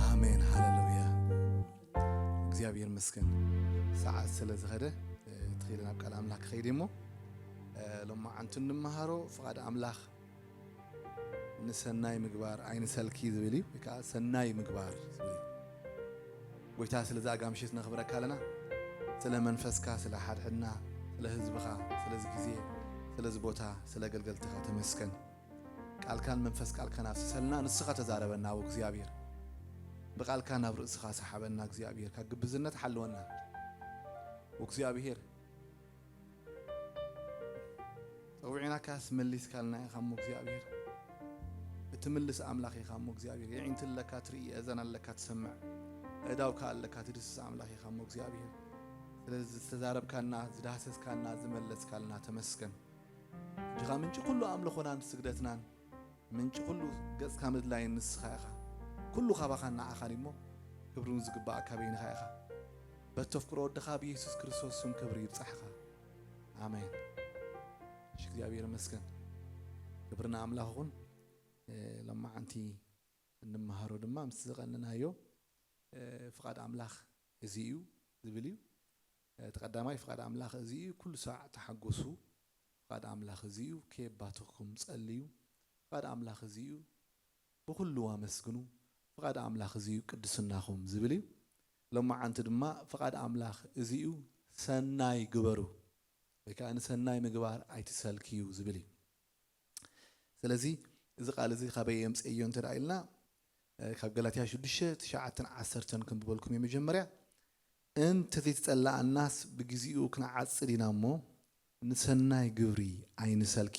ኣሜን፣ ሃሌሉያ። እግዚኣብሔር ይመስገን። ሰዓት ስለ ዝኸደ፣ እ፣ ትኽእል ናብ ቃል ኣምላኽ ክኸይድ እሞ፣ እ፣ ሎማዓንቲ እንመሃሮ ፍቓድ ኣምላኽ ንሰናይ ምግባር ኣይንሰልኪ ዝብል እዩ፣ ወይ ከዓ ሰናይ ምግባር ዝብል እዩ። ጎይታ፣ ስለዚ ኣጋ ምሽት ነኽብረካ ኣለና። ስለ መንፈስካ፣ ስለ ሓድሕድና፣ ስለ ህዝብኻ፣ ስለዚ ግዜ፣ ስለዚ ቦታ፣ ስለ ኣገልገልትኻ ተመስገን። ቃልካን መንፈስ ቃልካን ኣፍስሰልና፣ ንስኻ ተዛረበና። ወእግዚኣብሔር፣ ብቃልካ ናብ ርእስኻ ሰሓበና። እግዚኣብሔር፣ ካብ ግብዝነት ሓልወና። ወእግዚኣብሔር፣ ጸዊዕናካስ መሊስካልና ኢኻ እሞ እግዚኣብሔር፣ እትምልስ ኣምላኽ ኢኻ እሞ እግዚኣብሔር፣ የዒንቲ ኣለካ ትርኢ፣ ኣእዛን ኣለካ ትሰምዕ፣ ኣእዳው ከኣ ኣለካ ትድስስ ኣምላኽ ኢኻ እሞ እግዚኣብሔር። ስለዚ ዝተዛረብካና፣ ዝዳህሰስካና፣ ዝመለስካልና ተመስገን። እጅኻ ምንጪ ኩሉ ኣምልኾናን ስግደትናን፣ ምንጪ ኩሉ ገጽካ ምድላይን ንስኻ ኢኻ። ኩሉ ካባኻን ንዓኻን እሞ፣ ክብሪ እውን ዝግባኣካ በይንኻ ኢኻ። በተፍቅሮ ወድኻ ብየሱስ ክርስቶስ ስም ክብሪ ይብጻሕኻ። ኣሜን። እሺ፣ እግዚኣብሔር ይመስገን። ክብሪ ንኣምላኽ ይኹን። እ፣ ሎማዓንቲ እንመሃሮ ድማ ምስ ዝቐንናዮ፣ እ፣ ፍቓድ ኣምላኽ እዚ እዩ ዝብል እዩ። እ፣ እቲ ቀዳማይ ፍቓድ ኣምላኽ እዚ እዩ፣ ኩሉ ሳዕ ተሓጎሱ። ፍቓድ ኣምላኽ እዚ እዩ፣ ከየባተኽኩም ጸልዩ። ፍቓድ ኣምላኽ እዚ እዩ፣ ብኹሉ ኣመስግኑ። ፍቓድ ኣምላኽ እዚ እዩ፣ ቅድስናኹም ዝብል እዩ። ሎማዓንቲ ድማ ፍቓድ ኣምላኽ እዚ እዩ፣ ሰናይ ግበሩ፣ ወይ ከኣ ንሰናይ ምግባር ኣይትሰልክዩ ዝብል እዩ። ስለዚ እዚ ቃል እዚ ካበይ የምጽእዮ እንተ ደኣ ኢልና፣ እ፣ ካብ ገላትያ ሽዱሽተ፣ ትሽዓተን ዓሰርተን ክንብበልኩም እየ። መጀመርያ፣ እንተዘይተጸላኣናስ ብግዜኡ ክንዓጽድ ኢና እሞ፣ ንሰናይ ግብሪ ኣይንሰልኪ።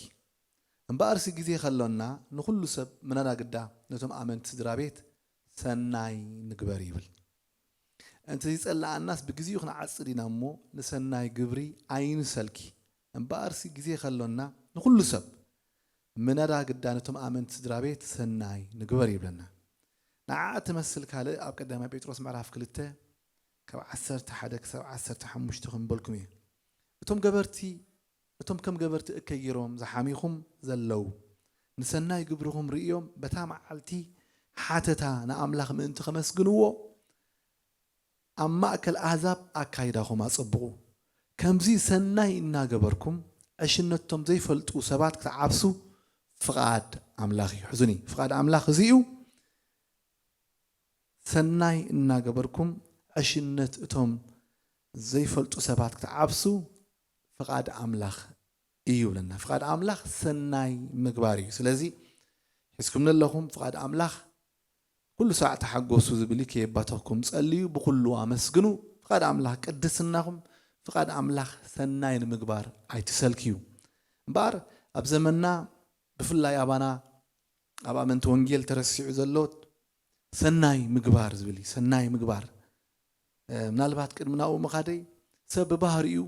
እምበኣርሲ ግዜ ከሎና፣ ንኹሉ ሰብ ምናዳ ግዳ ነቶም ኣመንቲ ስድራ ቤት ሰናይ ንግበር ይብል። እንተዘይጸላኣናስ ብግዜኡ ክንዓጽድ ኢና እሞ፣ ንሰናይ ግብሪ ኣይንሰልኪ። እምበኣርሲ ግዜ ከሎና፣ ንኹሉ ሰብ ምናዳ ግዳ ነቶም ኣመንቲ ስድራ ቤት ሰናይ ንግበር ይብለና። ንዓኣ ትመስል ካልእ ኣብ ቀዳማይ ጴጥሮስ ምዕራፍ ክልተ ካብ ዓሰርተ ሓደ ክሳብ ዓሰርተ ሓሙሽተ ክንበልኩም እየ። እቶም ገበርቲ፣ እቶም ከም ገበርቲ እከይ ገይሮም ዝሓሚኹም ዘለዉ፣ ንሰናይ ግብርኹም ርእዮም በታ መዓልቲ ሓተታ ንኣምላኽ ምእንቲ ከመስግንዎ፣ ኣብ ማእከል ኣህዛብ ኣካይዳኹም ኣጸብቑ። ከምዚ ሰናይ እናገበርኩም፣ ዕሽነቶም ዘይፈልጡ ሰባት ክትዓብሱ ፍቓድ ኣምላኽ እዩ። ሕዙኒ፣ ፍቓድ ኣምላኽ እዚ እዩ። ሰናይ እናገበርኩም፣ ዕሽነት እቶም ዘይፈልጡ ሰባት ክትዓብሱ ፍቓድ ኣምላኽ እዩ ይብለና። ፍቓድ ኣምላኽ ሰናይ ምግባር እዩ። ስለዚ፣ ሒዝኩም ዘለኹም ፍቓድ ኣምላኽ፣ ኩሉ ሳዕ ተሓጎሱ ዝብል እዩ፣ ከየባተኽኩም ጸልዩ፣ ብኹሉ ኣመስግኑ። ፍቓድ ኣምላኽ ቅድስናኹም፣ ፍቓድ ኣምላኽ ሰናይ ንምግባር ኣይትሰልክዩ። እምበኣር፣ ኣብ ዘመንና፣ ብፍላይ ኣባና፣ ኣብ ኣመንቲ ወንጌል ተረሲዑ ዘሎ ሰናይ ምግባር ዝብል እዩ። ሰናይ ምግባር፣ እ፣ ምናልባት ቅድሚ ናብኡ ምኻደይ፣ ሰብ ብባህሪኡ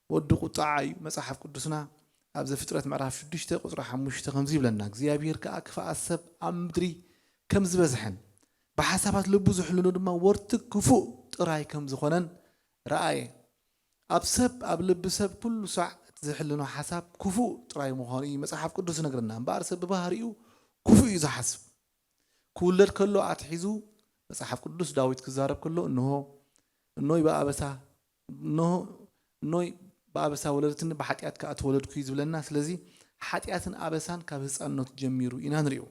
ወዲ ቁጥዓ እዩ። መጽሓፍ ቅዱስና ኣብ ዘፍጥረት ምዕራፍ ሽዱሽተ ቁጽሪ ሓሙሽተ ከምዚ ይብለና፣ እግዚኣብሔር ከኣ ክፍኣት ሰብ ኣብ ምድሪ ከም ዝበዝሐን ብሓሳባት ልቡ ዝሕልኖ ድማ ወርቲ ክፉእ ጥራይ ከም ዝኾነን ረኣየ። ኣብ ሰብ፣ ኣብ ልቢ ሰብ ኩሉ ሳዕ እቲ ዝሕልኖ ሓሳብ ክፉእ ጥራይ ምዃኑ እዩ መጽሓፍ ቅዱስ ዝነግረና። እምበኣር ሰብ ብባህሪኡ ክፉእ እዩ ዝሓስብ። ክውለድ ከሎ ኣትሒዙ መጽሓፍ ቅዱስ ዳዊት ክዛረብ ከሎ፣ እንሆ፣ እኖይ ብኣበሳ፣ እንሆ፣ እኖይ ብኣበሳ ወለደትኒ፣ ብሓጢኣት ከኣ ተወለድኩ እዩ ዝብለና። ስለዚ ሓጢኣትን ኣበሳን ካብ ህጻንነቱ ጀሚሩ ኢና ንሪኦ።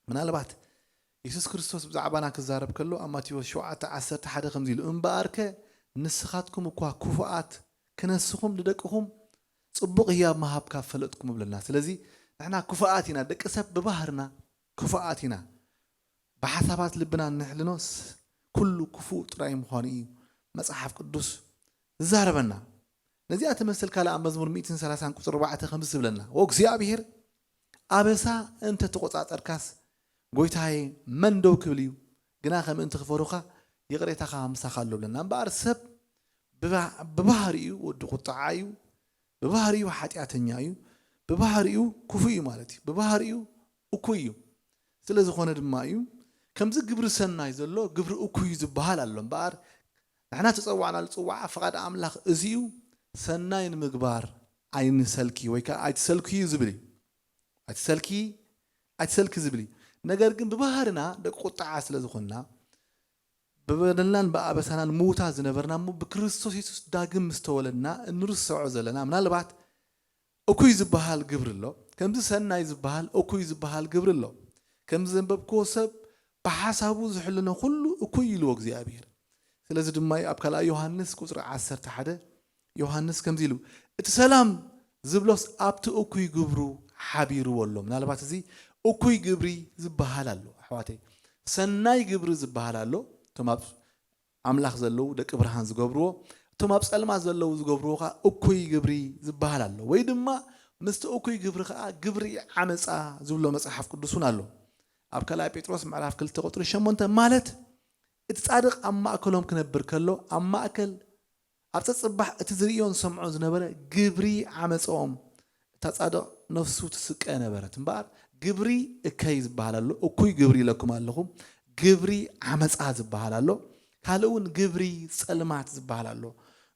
ምናልባት የሱስ ክርስቶስ ብዛዕባና ክዛረብ ከሎ ኣብ ማቴዎስ ሸውዓተ ዓሰርተ ሓደ ከምዚ ኢሉ፣ "እምበኣርከ ንስኻትኩም እኳ ክፉኣት፣ ክነስኹም ንደቅኹም ጽቡቕ ህያብ ምሃብ ካብ ፈለጥኩም" እብለና። ስለዚ ንሕና ክፉኣት ኢና፣ ደቂ ሰብ ብባህርና ክፉኣት ኢና። ብሓሳባት ልብና ንሕልኖስ ኩሉ ክፉእ ጥራይ ምዃኑ እዩ መጽሓፍ ቅዱስ ዝዛረበና። ነዚኣ ትመስል ካልእ ኣብ መዝሙር ሚእትን ሰላሳን ቁጽሪ ኣርባዕተ ከምዚ ትብለና፣ "ወእግዚኣብሔር ኣበሳ እንተ ተቖጻጸርካስ፣ ጎይታዬ መን ደው ክብል እዩ? ግና ከምእንቲ ክፈሩኻ ይቕሬታኻ ምሳኻ ኣሎ" ብለና። እምበኣር ሰብ ብባ-፣ ብባህሪኡ ወዲ ቁጥዓ እዩ፣ ብባህሪኡ ሓጢኣተኛ እዩ፣ ብባህሪኡ ክፉእ እዩ ማለት እዩ፣ ብባህሪኡ እኩይ እዩ። ስለ ዝኾነ ድማ እዩ ከምዚ ግብሪ ሰናይ ዘሎ ግብሪ እኩይ ዝበሃል ኣሎ። እምበኣር ንሕና ተጸዋዕናሉ ጽዋዓ ፍቓድ ኣምላኽ እዚ እዩ፣ ሰናይ ንምግባር ኣይንሰልኪ ወይ ከኣ ኣይትሰልክዩ ዝብል እዩ። ኣይትሰልኪ፣ ኣይትሰልኪ ዝብል እዩ። ነገር ግን ብባህርና ደቂ ቁጥዓ ስለ ዝኾንና፣ ብበደልናን ብኣበሳናን ምዉታት ዝነበርና እሞ ብክርስቶስ የሱስ ዳግም ምስ ተወለድና እንርስዖ ዘለና፣ ምናልባት እኩይ ዝበሃል ግብሪ ኣሎ። ከምዚ ሰናይ ዝበሃል እኩይ ዝበሃል ግብሪ ኣሎ። ከምዚ ዘንበብክዎ፣ "ሰብ ብሓሳቡ ዝሕልኖ ኩሉ እኩይ" ኢልዎ እግዚኣብሔር። ስለዚ ድማ እዩ ኣብ ካልኣይ ዮሃንስ ቁጽሪ ዓሰርተ ሓደ ዮሃንስ ከምዚ ኢሉ፣ "እቲ ሰላም ዝብሎስ ኣብቲ እኩይ ግብሩ ሓቢርዎ ኣሎ።" ምናልባት እዚ እኩይ ግብሪ ዝበሃል ኣሎ ኣሕዋተይ፣ ሰናይ ግብሪ ዝበሃል ኣሎ። እቶም ኣብ ኣምላኽ ዘለዉ ደቂ ብርሃን ዝገብርዎ፣ እቶም ኣብ ጸልማት ዘለዉ ዝገብርዎ ኸኣ እኩይ ግብሪ ዝበሃል ኣሎ። ወይ ድማ ምስቲ እኩይ ግብሪ ኸኣ ግብሪ ዓመጻ ዝብሎ መጽሓፍ ቅዱስ እውን ኣሎ። ኣብ ካልኣይ ጴጥሮስ ምዕራፍ ክልተ ቁጽሪ ሸሞንተ፣ ማለት እቲ ጻድቕ ኣብ ማእከሎም ክነብር ከሎ፣ ኣብ ማእከል ኣብ ጸጽባሕ እቲ ዝርእዮን ዝሰምዖን ዝነበረ ግብሪ ዓመጸኦም፣ እታ ጻድቕ ነፍሱ ትስቀ ነበረት። እምበኣር ግብሪ እከይ ዝበሃል ኣሎ፣ እኩይ ግብሪ ኢለኩም ኣለኹ። ግብሪ ዓመጻ ዝበሃል ኣሎ፣ ካልእ እውን ግብሪ ጸልማት ዝበሃል ኣሎ።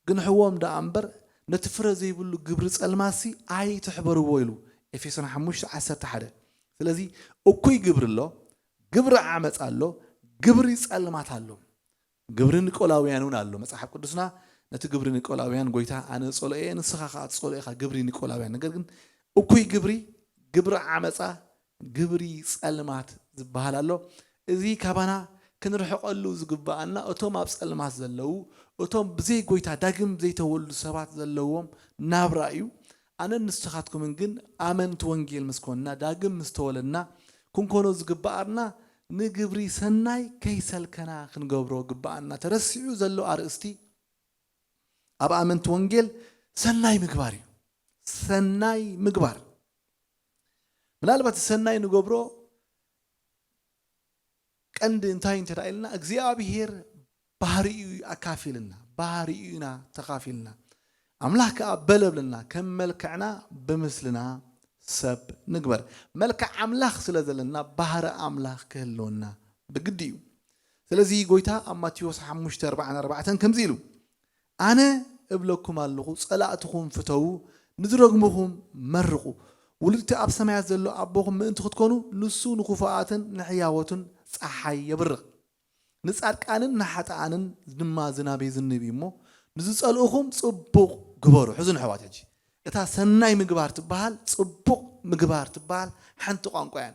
ግንሕዎም ደኣ እምበር ነቲ ፍረ ዘይብሉ ግብሪ ጸልማትሲ ኣይትሕበርዎ ኢሉ ኤፌሶን ሓሙሽተ ዓሰርተ ሓደ። ስለዚ እኩይ ግብሪ ኣሎ፣ ግብሪ ዓመጻ ኣሎ፣ ግብሪ ጸልማት ኣሎ። ግብሪ ኒቆላውያን እውን ኣሎ። መጽሓፍ ቅዱስና ነቲ ግብሪ ኒቆላውያን ጎይታ ኣነ ጸልኦ እየ፣ ንስኻ ኸኣ ትጸልኦ ኢኻ፣ ግብሪ ኒቆላውያን። ነገር ግን እኩይ ግብሪ፣ ግብሪ ዓመጻ፣ ግብሪ ጸልማት ዝበሃል ኣሎ። እዚ ካባና ክንርሕቐሉ ዝግብኣና፣ እቶም ኣብ ጸልማት ዘለዉ፣ እቶም ብዘይ ጎይታ ዳግም ዘይተወልዱ ሰባት ዘለዎም ናብራ እዩ። ኣነን ንስኻትኩምን ግን ኣመንቲ ወንጌል ምስ ኮንና፣ ዳግም ምስ ተወለድና፣ ክንኮኖ ዝግብኣና ንግብሪ ሰናይ ከይሰልከና ክንገብሮ ግብኣና። ተረሲዑ ዘሎ ኣርእስቲ ኣብ ኣመንቲ ወንጌል ሰናይ ምግባር እዩ። ሰናይ ምግባር። ምናልባት ሰናይ ንገብሮ ቀንዲ እንታይ እንተ ደኣ ኢልና፣ እግዚኣብሄር ባህሪኡ እዩ ኣካፊልና፣ ባህሪኡ ኢና ተኻፊልና። ኣምላኽ ከኣ በለ ብለና፣ ከም መልክዕና ብምስልና ሰብ ንግበር። መልክዕ ኣምላኽ ስለ ዘለና፣ ባህሪ ኣምላኽ ክህልወና ብግዲ እዩ። ስለዚ ጎይታ ኣብ ማቴዎስ ሓሙሽተ ኣርባዓን ኣርባዕተን ከምዚ ኢሉ፣ ኣነ እብለኩም ኣለኹ፣ ጸላእትኹም ፍተዉ፣ ንዝረግሙኹም መርቑ። ውሉድቲ ኣብ ሰማያት ዘሎ ኣቦኹም ምእንቲ ክትኮኑ፣ ንሱ ንኽፉኣትን ንሕያዎትን ጸሓይ የብርቕ። ንጻድቃንን ንሓጥኣንን ድማ ዝናብ የዝንብ እዩ እሞ፣ ንዝጸልኡኹም ጽቡቕ ግበሩ። ሕዙን ኣሕዋት፣ ሕጂ እታ ሰናይ ምግባር ትበሃል፣ ጽቡቕ ምግባር ትበሃል ሓንቲ ቋንቋ እያ።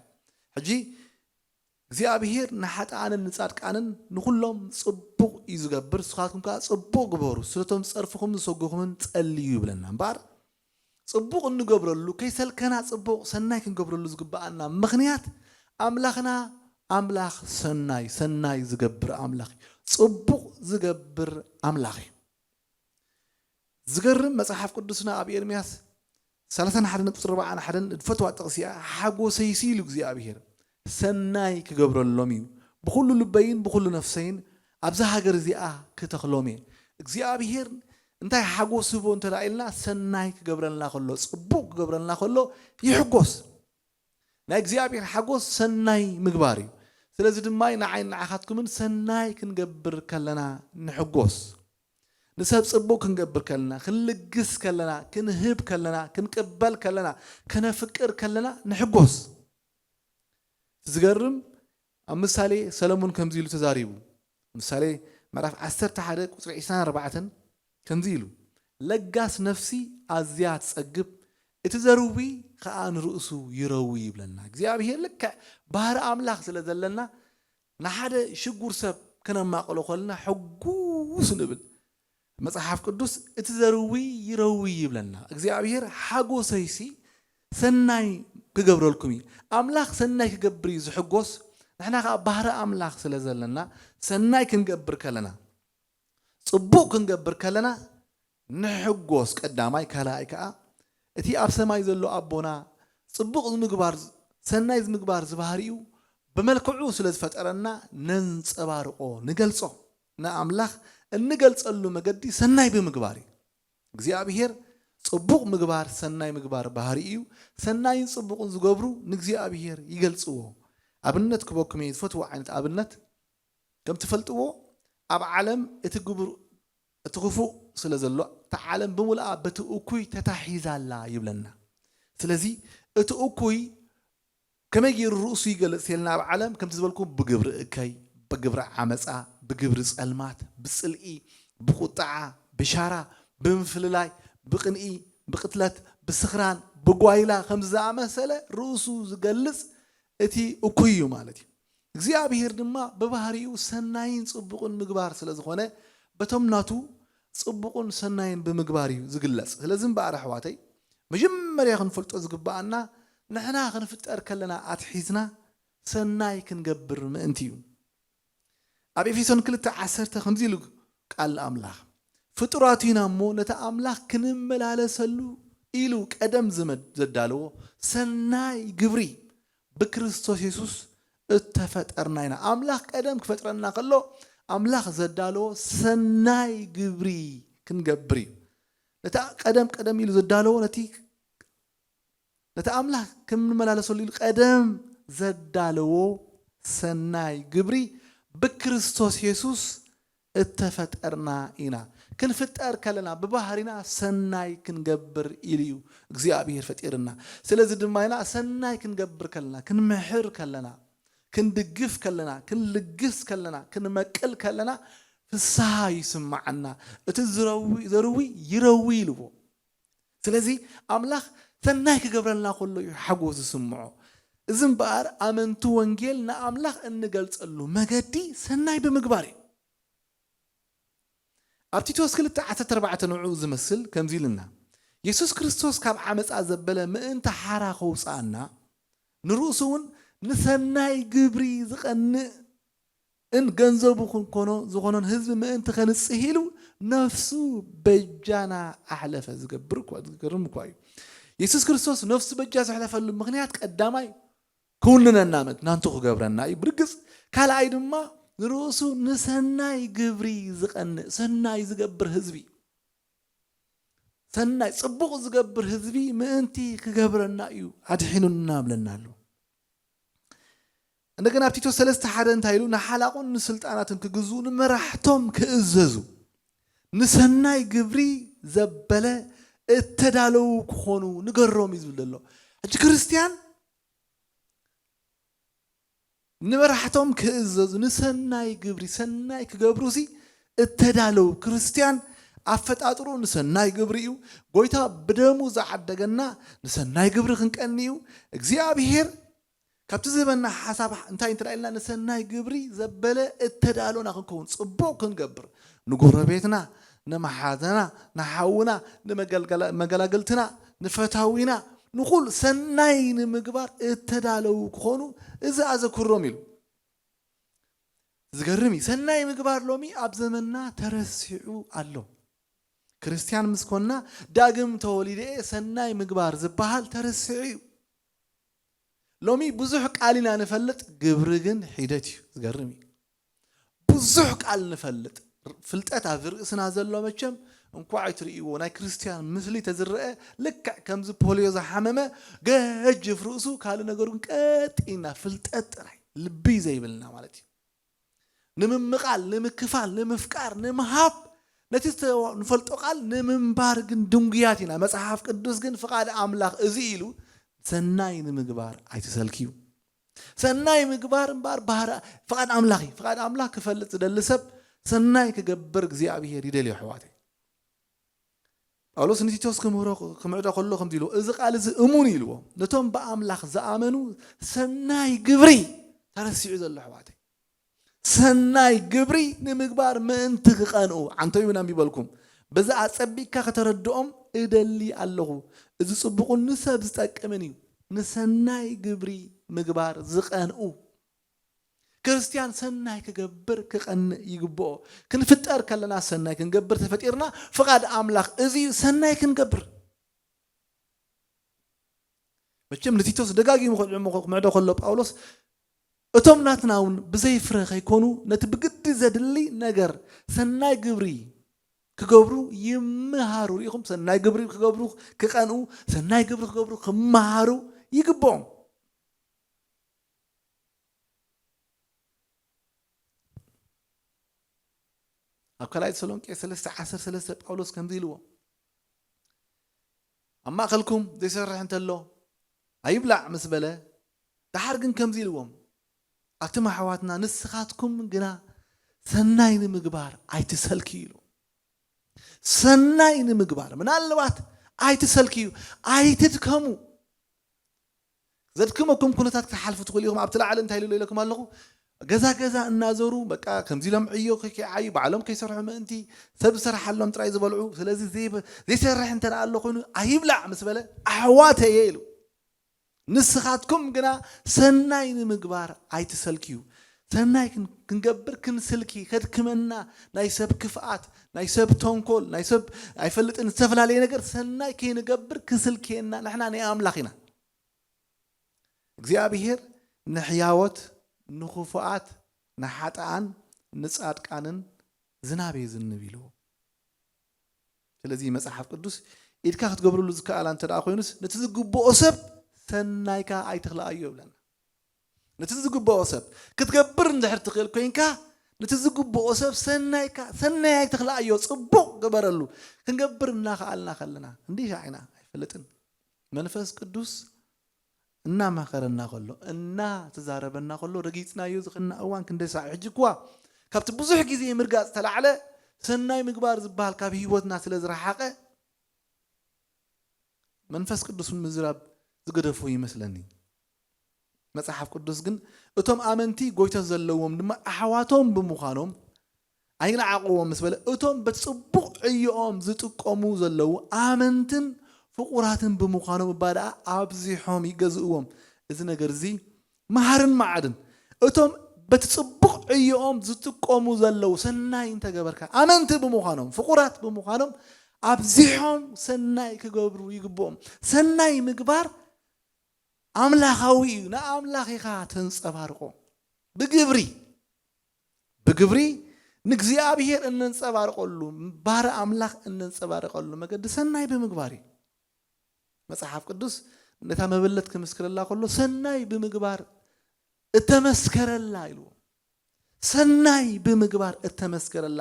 ሕጂ እግዚኣብሄር ንሓጥኣንን ንጻድቃንን ንኹሎም ጽቡቕ እዩ ዝገብር። ንስኻትኩም ከኣ ጽቡቕ ግበሩ፣ ስለቶም ዝጸርፍኹምን ዝሰጉኹምን ጸልዩ ይብለና። እምበኣር ጽቡቕ እንገብረሉ፣ ከይሰልከና ጽቡቕ ሰናይ ክንገብረሉ ዝግብኣና ምኽንያት፣ ኣምላኽና ኣምላኽ ሰናይ፣ ሰናይ ዝገብር ኣምላኽ እዩ። ጽቡቕ ዝገብር ኣምላኽ እዩ። ዝገርም፣ መጽሓፍ ቅዱስና ኣብ ኤርምያስ ሰላሳን ሓደን ቁጽሪ ኣርባዓን ሓደን ዝፈትዋ ጥቕሲ እያ። ሓጎሰይሲ ኢሉ እግዚኣብሄር ሰናይ ክገብረሎም እዩ፣ ብኹሉ ልበይን ብኹሉ ነፍሰይን ኣብዛ ሃገር እዚኣ ክተኽሎም እየ። እግዚኣብሄር እንታይ ሓጎስ ህቦ እንተ ደኣ ኢልና፣ ሰናይ ክገብረልና ከሎ፣ ጽቡቕ ክገብረልና ከሎ ይሕጎስ። ናይ እግዚኣብሔር ሓጎስ ሰናይ ምግባር እዩ። ስለዚ ድማ ንዓይን ንዓኻትኩምን ሰናይ ክንገብር ከለና ንሕጎስ። ንሰብ ጽቡቕ ክንገብር ከለና፣ ክንልግስ ከለና፣ ክንህብ ከለና፣ ክንቅበል ከለና፣ ከነፍቅር ከለና ንሕጎስ። ዝገርም፣ ኣብ ምሳሌ ሰለሞን ከምዚ ኢሉ ተዛሪቡ። ምሳሌ ምዕራፍ ዓሰርተ ሓደ ቁጽሪ ዕስራን ኣርባዕተን ከምዚ ኢሉ፣ "ለጋስ ነፍሲ ኣዝያ ትጸግብ፣ እቲ ዘርዊ ከኣ ንርእሱ ይረዊ ይብለና እግዚኣብሔር። ልክዕ ባህሪ ኣምላኽ ስለ ዘለና ንሓደ ሽጉር ሰብ ከነማቕሎ ከለና ሕጉስ ንብል። መጽሓፍ ቅዱስ እቲ ዘርዊ ይረዊ ይብለና እግዚኣብሔር። ሓጎሰይሲ ሰናይ ክገብረልኩም እዩ። ኣምላኽ ሰናይ ክገብር እዩ ዝሕጎስ። ንሕና ከዓ ባህሪ ኣምላኽ ስለ ዘለና ሰናይ ክንገብር ከለና፣ ጽቡቕ ክንገብር ከለና ንሕጎስ ቀዳማይ። ካልኣይ ከዓ እቲ ኣብ ሰማይ ዘሎ ኣቦና ጽቡቕ ምግባር፣ ሰናይ ምግባር ዝባህሪኡ ብመልክዑ ስለ ዝፈጠረና ነንጸባርቆ፣ ንገልጾ። ንኣምላኽ እንገልጸሉ መገዲ ሰናይ ብምግባር እዩ። እግዚኣብሔር ጽቡቕ ምግባር፣ ሰናይ ምግባር ባህሪ እዩ። ሰናይን ጽቡቕን ዝገብሩ ንእግዚኣብሔር ይገልጽዎ። ኣብነት ክበኩም እየ፣ ዝፈትዎ ዓይነት ኣብነት። ከም ትፈልጥዎ ኣብ ዓለም እቲ ግቡር፣ እቲ ክፉእ ስለ ዘሎ እታ ዓለም ብምልኣ በቲ እኩይ ተታሒዛ ኣላ ይብለና። ስለዚ እቲ እኩይ ከመይ ገይሩ ርእሱ ይገልጽ ተልና ኣብ ዓለም ከምቲ ዝበልኩ ብግብሪ እከይ፣ ብግብሪ ዓመጻ፣ ብግብሪ ጸልማት፣ ብጽልኢ፣ ብቁጣዓ፣ ብሻራ፣ ብምፍልላይ፣ ብቅንኢ፣ ብቅትለት፣ ብስኽራን፣ ብጓይላ ከም ዝኣመሰለ ርእሱ ዝገልጽ እቲ እኩይ እዩ ማለት እዩ። እግዚኣብሔር ድማ ብባህሪኡ ሰናይን ጽቡቕን ምግባር ስለ ዝኾነ በቶም ናቱ ጽቡቕን ሰናይን ብምግባር እዩ ዝግለጽ። ስለዚ እምበኣር ኣሕዋተይ መጀመርያ ክንፈልጦ ዝግብኣና ንሕና ክንፍጠር ከለና ኣትሒዝና ሰናይ ክንገብር ምእንቲ እዩ። ኣብ ኤፌሶን ክልተ ዓሰርተ ከምዚ ኢሉ ቃል ኣምላኽ፣ ፍጡራት ኢና እሞ ነቲ ኣምላኽ ክንመላለሰሉ ኢሉ ቀደም ዝመድ-፣ ዘዳለዎ ሰናይ ግብሪ ብክርስቶስ የሱስ እተፈጠርና ኢና። ኣምላኽ ቀደም ክፈጥረና ከሎ ኣምላኽ ዘዳለዎ ሰናይ ግብሪ ክንገብር እዩ። ነቲ ቀደም ቀደም ኢሉ ዘዳለዎ ነቲ ነቲ ኣምላኽ ከም ንመላለሰሉ ኢሉ ቀደም ዘዳለዎ ሰናይ ግብሪ ብክርስቶስ የሱስ እተፈጠርና ኢና። ክንፍጠር ከለና ብባህሪና ሰናይ ክንገብር ኢሉ እዩ እግዚኣብሔር ፈጢርና። ስለዚ ድማ ኢና ሰናይ ክንገብር ከለና፣ ክንምሕር ከለና፣ ክንድግፍ ከለና፣ ክንልግስ ከለና፣ ክንመቅል ከለና ፍስሃ ይስምዓና። እቲ ዝረዊ፣ ዘርዊ ይረዊ ኢልዎ። ስለዚ ኣምላኽ ሰናይ ክገብረልና ከሎ እዩ ሓጎስ ዝስምዖ። እዚ እምበኣር ኣመንቲ ወንጌል ንኣምላኽ እንገልጸሉ መገዲ ሰናይ ብምግባር እዩ። ኣብ ቲቶስ ክልተ ዓሰርተ ኣርባዕተ ንዕኡ ዝመስል ከምዚ ኢልና፣ የሱስ ክርስቶስ ካብ ዓመጻ ዘበለ ምእንቲ ሓራ ከውጽኣና፣ ንርእሱ እውን ንሰናይ ግብሪ ዝቐንእ እን ገንዘቡ ክንኮኖ ዝኾኖን ህዝቢ ምእንቲ ከንጽህ ኢሉ ነፍሱ በጃና ኣሕለፈ። ዝገብር እኳ፣ ዝገርም እኳ እዩ። የሱስ ክርስቶስ ነፍሱ በጃ ዘሕለፈሉ ምኽንያት ቀዳማይ ክውንነና፣ ምእንቲ ናንቱ ክገብረና እዩ ብርግጽ። ካልኣይ ድማ ንርእሱ ንሰናይ ግብሪ ዝቐንእ፣ ሰናይ ዝገብር ህዝቢ፣ ሰናይ ጽቡቕ ዝገብር ህዝቢ ምእንቲ ክገብረና እዩ ኣድሒኑና ብለና ኣሎ። እንደገና ኣብ ቲቶ ሰለስተ ሓደ እንታይ ኢሉ? ንሓላቑን ንስልጣናትን ክግዝኡ፣ ንመራሕቶም ክእዘዙ፣ ንሰናይ ግብሪ ዘበለ እተዳለዉ ክኾኑ ንገሮም እዩ ዝብል ዘሎ። ሕጂ ክርስትያን ንመራሕቶም ክእዘዙ፣ ንሰናይ ግብሪ፣ ሰናይ ክገብሩ ሲ እተዳለዉ ክርስትያን ኣፈጣጥሩ ንሰናይ ግብሪ እዩ። ጎይታ ብደሙ ዝዓደገና ንሰናይ ግብሪ ክንቀኒ እዩ። እግዚኣብሔር ካብቲ ዝህበና ሓሳብ እንታይ እንተ ኢልና፣ ንሰናይ ግብሪ ዘበለ እተዳሎና ክንከውን፣ ጽቡቕ ክንገብር፣ ንጎረቤትና፣ ንመሓዘና፣ ንሓውና፣ ንመገልገላ-፣ መገላግልትና፣ ንፈታዊና፣ ንኹል ሰናይ ንምግባር እተዳለዉ ክኾኑ እዚ ኣዘክሮም ኢሉ። ዝገርም እዩ። ሰናይ ምግባር ሎሚ ኣብ ዘመንና ተረሲዑ ኣሎ። ክርስትያን ምስ ኮንና ዳግም ተወሊደ እየ ሰናይ ምግባር ዝበሃል ተረሲዑ እዩ። ሎሚ ብዙሕ ቃል ኢና ንፈልጥ፣ ግብሪ ግን ሒደት እዩ። ዝገርም እዩ። ብዙሕ ቃል ንፈልጥ፣ ፍልጠት ኣብ ርእስና ዘሎ መቸም እንኳዕ ኣይትርእይዎ። ናይ ክርስትያን ምስሊ ተዝረአ ልክዕ ከምዚ ፖልዮ ዝሓመመ ገጅፍ ርእሱ፣ ካልእ ነገሩ ግን ቀጥ ኢልና ፍልጠት ጥራይ፣ ልቢ ዘይብልና ማለት እዩ። ንምምቓል፣ ንምክፋል፣ ንምፍቃር፣ ንምሃብ፣ ነቲ ዝተ-፣ ንፈልጦ ቃል ንምንባር ግን ድንጉያት ኢና። መጽሓፍ ቅዱስ ግን ፍቓድ ኣምላኽ እዚ ኢሉ ሰናይ ንምግባር ኣይትሰልክዩ። ሰናይ ምግባር እምበኣር ባህሪ፣ ፍቓድ ኣምላኽ እዩ። ፍቓድ ኣምላኽ ክፈልጥ ዝደሊ ሰብ ሰናይ ክገብር እግዚኣብሔር ይደልዮ፣ ኣሕዋተይ። ጳውሎስ ንቲቶስ ክምህሮ ክምዕዶ ከሎ ከምዚ ኢልዎ፣ እዚ ቃል እዚ እሙን ኢልዎ። ነቶም ብኣምላኽ ዝኣመኑ ሰናይ ግብሪ ተረሲዑ ዘሎ ኣሕዋተይ። ሰናይ ግብሪ ንምግባር ምእንቲ ክቐንኡ፣ ዓንተው ይብን ኣንቢበልኩም። በዚ ኣጸቢቅካ ከተረድኦም እደሊ ኣለኹ። እዚ ጽቡቕን ንሰብ ዝጠቅምን እዩ። ንሰናይ ግብሪ ምግባር ዝቐንኡ። ክርስትያን ሰናይ ክገብር ክቐንእ ይግብኦ። ክንፍጠር ከለና ሰናይ ክንገብር ተፈጢርና፣ ፍቓድ ኣምላኽ እዚ እዩ፣ ሰናይ ክንገብር። መቸም ንቲቶስ ደጋጊሙ ክዕድሞ ክምዕዶ ከሎ ጳውሎስ፣ እቶም ናትና እውን ብዘይ ፍረ ከይኮኑ ነቲ ብግዲ ዘድሊ ነገር ሰናይ ግብሪ ክገብሩ ይምሃሩ። ርኢኹም፣ ሰናይ ግብሪ ክገብሩ ክቐንኡ፣ ሰናይ ግብሪ ክገብሩ ክምሃሩ ይግብኦም። ኣብ ካልኣይ ተሰሎንቄ ሰለስተ ዓሰርተ ሰለስተ ጳውሎስ ከምዚ ኢልዎ፣ ኣብ ማእከልኩም ዘይሰርሕ እንተሎ ኣይብላዕ ምስ በለ፣ ደሓር ግን ከምዚ ኢልዎም፣ ኣቱም ኣሕዋትና፣ ንስኻትኩም ግና ሰናይ ንምግባር ኣይትሰልኪ ኢሉ። ሰናይ ንምግባር ምናልባት ኣይትሰልክዩ፣ ኣይትድከሙ። ዘድክመኩም ኩነታት ክትሓልፉ ትኽእሉ ኢኹም። ኣብቲ ላዕሊ እንታይ ኢሉ ኢለኩም ኣለኹ? ገዛ ገዛ እናዞሩ፣ በቃ፣ ከምዚ ኢሎም ዕዮ ከይዓዩ፣ ባዕሎም ከይሰርሑ ምእንቲ፣ ሰብ ዝሰርሓሎም ጥራይ ዝበልዑ። ስለዚ ዘይበ-፣ ዘይሰርሕ እንተ ደኣ ኣሎ ኮይኑ ኣይብላዕ ምስ በለ፣ ኣሕዋተየ ኢሉ። ንስኻትኩም ግና ሰናይ ንምግባር ኣይትሰልክዩ። ሰናይ ክን-፣ ክንገብር ክንስልኪ ከድክመና፣ ናይ ሰብ ክፍኣት፣ ናይ ሰብ ተንኮል፣ ናይ ሰብ ኣይፈልጥን ዝተፈላለየ ነገር ሰናይ ከይንገብር ክስልክየና፣ ንሕና ናይ ኣምላኽ ኢና። እግዚኣብሔር ንሕያዎት፣ ንኽፉኣት፣ ንሓጥኣን፣ ንጻድቃንን ዝናብ የዝንብ ኢልዎ። ስለዚ መጽሓፍ ቅዱስ ኢድካ ክትገብርሉ ዝከኣላ እንተ ደኣ ኮይኑስ፣ ነቲ ዝግብኦ ሰብ ሰናይካ ኣይትኽልኣዮ ይብለና። ነቲ ዝግብኦ ሰብ ክትገብር እንድሕር ትኽእል ኮይንካ፣ ነቲ ዝግብኦ ሰብ ሰናይካ፣ ሰናይ ኣይትኽልኣዮ፣ ጽቡቕ ግበረሉ። ክንገብር እናኸኣልና ከለና፣ እንዲሻ ኢና ኣይፈልጥን። መንፈስ ቅዱስ እናማኸረና ከሎ፣ እናተዛረበና ከሎ፣ ረጊጽናዮ ዝኸድና እዋን ክንደይ ሳዕ። ሕጂ እኳ ካብቲ ብዙሕ ግዜ ምርጋጽ ተላዕለ፣ ሰናይ ምግባር ዝበሃል ካብ ህይወትና ስለ ዝረሓቐ፣ መንፈስ ቅዱስ ምዝራብ ዝገደፎ ይመስለኒ። መጽሓፍ ቅዱስ ግን፣ እቶም ኣመንቲ ጎይታ ዘለዎም ድማ ኣሕዋቶም ብምዃኖም ኣይንዓቕዎም ምስ በለ፣ እቶም በቲ ጽቡቕ ዕዮኦም ዝጥቀሙ ዘለዉ ኣመንትን ፍቑራትን ብምዃኖም እባ ደኣ ኣብዚሖም ይገዝእዎም። እዚ ነገር እዚ መሃርን መዓድን። እቶም በቲ ጽቡቕ ዕዮኦም ዝጥቀሙ ዘለዉ፣ ሰናይ እንተገበርካ፣ ኣመንቲ ብምዃኖም፣ ፍቑራት ብምዃኖም፣ ኣብዚሖም ሰናይ ክገብሩ ይግብኦም። ሰናይ ምግባር ኣምላኻዊ እዩ። ንኣምላኽ ኢኻ ተንጸባርቆ። ብግብሪ፣ ብግብሪ ንእግዚኣብሔር እነንጸባርቀሉ፣ ባር ኣምላኽ እነንጸባርቀሉ መገዲ ሰናይ ብምግባር እዩ። መጽሓፍ ቅዱስ ነታ መበለት ክምስክረላ ከሎ፣ ሰናይ ብምግባር እተመስከረላ ኢልዎ። ሰናይ ብምግባር እተመስከረላ።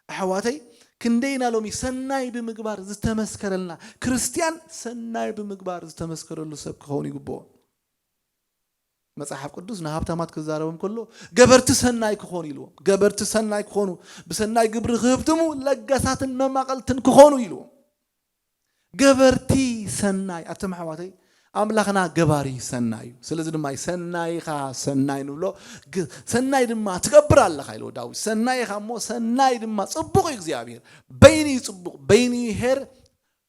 ኣሕዋተይ፣ ክንደይና ሎሚ ሰናይ ብምግባር ዝተመስከረልና? ክርስትያን ሰናይ ብምግባር ዝተመስከረሉ ሰብ ክኸውን ይግብኦ። መጽሓፍ ቅዱስ ንሃብታማት ክዛረቦም ከሎ፣ ገበርቲ ሰናይ ክኾኑ ኢልዎም። ገበርቲ ሰናይ ክኾኑ፣ ብሰናይ ግብሪ ክህብትሙ፣ ለጋሳትን መማቐልትን ክኾኑ ኢልዎም። ገበርቲ ሰናይ፣ ኣቶም ኣሕዋተይ፣ ኣምላኽና ገባሪ ሰናይ እዩ። ስለዚ ድማ እዩ ሰናይኻ ሰናይ ንብሎ። ግ-፣ ሰናይ ድማ ትገብር ኣለኻ ኢልዎ ዳዊት። ሰናይኻ እሞ ሰናይ ድማ ጽቡቕ እዩ። እግዚኣብሔር በይኑ እዩ ጽቡቕ፣ በይኑ እዩ ሄር።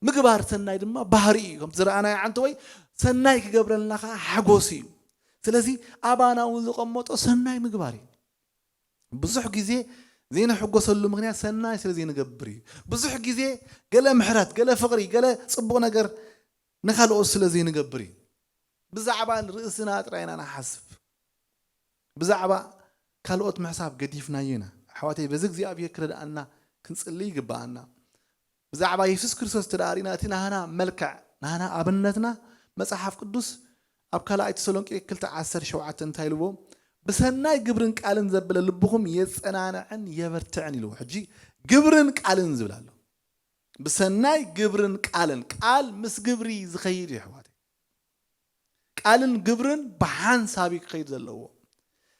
ምግባር ሰናይ ድማ ባህሪ እዩ። ከምቲ ዝረኣናዮ፣ ዓንተወይ፣ ሰናይ ክገብረልና ኸዓ ሓጎስ እዩ። ስለዚ ኣባና እውን ዝቐመጦ ሰናይ ምግባር እዩ። ብዙሕ ግዜ ዘይንሕጎሰሉ ምኽንያት ሰናይ ስለ ዘይንገብር እዩ። ብዙሕ ግዜ ገለ ምሕረት፣ ገለ ፍቕሪ፣ ገለ ጽቡቕ ነገር ንኻልኦት ስለ ዘይንገብር እዩ። ብዛዕባ ርእስና ጥራይ ኢና ንሓስብ። ብዛዕባ ካልኦት ምሕሳብ ገዲፍናዮ ኢና። ኣሕዋተይ፣ በዚ እግዚኣብሔር ክረድኣና ክንጽሊ ይግብኣና። ብዛዕባ የሱስ ክርስቶስ እንተ ደኣ ርኢና፣ እቲ ናህና መልክዕ፣ ናህና ኣብነትና፣ መጽሓፍ ቅዱስ ኣብ ካልኣይ ተሰሎንቄ ክልተ ዓሰርተ ሸውዓተ እንታይ ኢልዎ? "ብሰናይ ግብርን ቃልን ዘበለ ልብኹም የጸናንዐን የበርትዕን" ኢልዎ። ሕጂ ግብርን ቃልን ዝብል ኣሎ። ብሰናይ ግብርን ቃልን፣ ቃል ምስ ግብሪ ዝኸይድ እዩ፣ ኣሕዋተይ። ቃልን ግብርን ብሓንሳብ እዩ ክኸይድ ዘለዎ።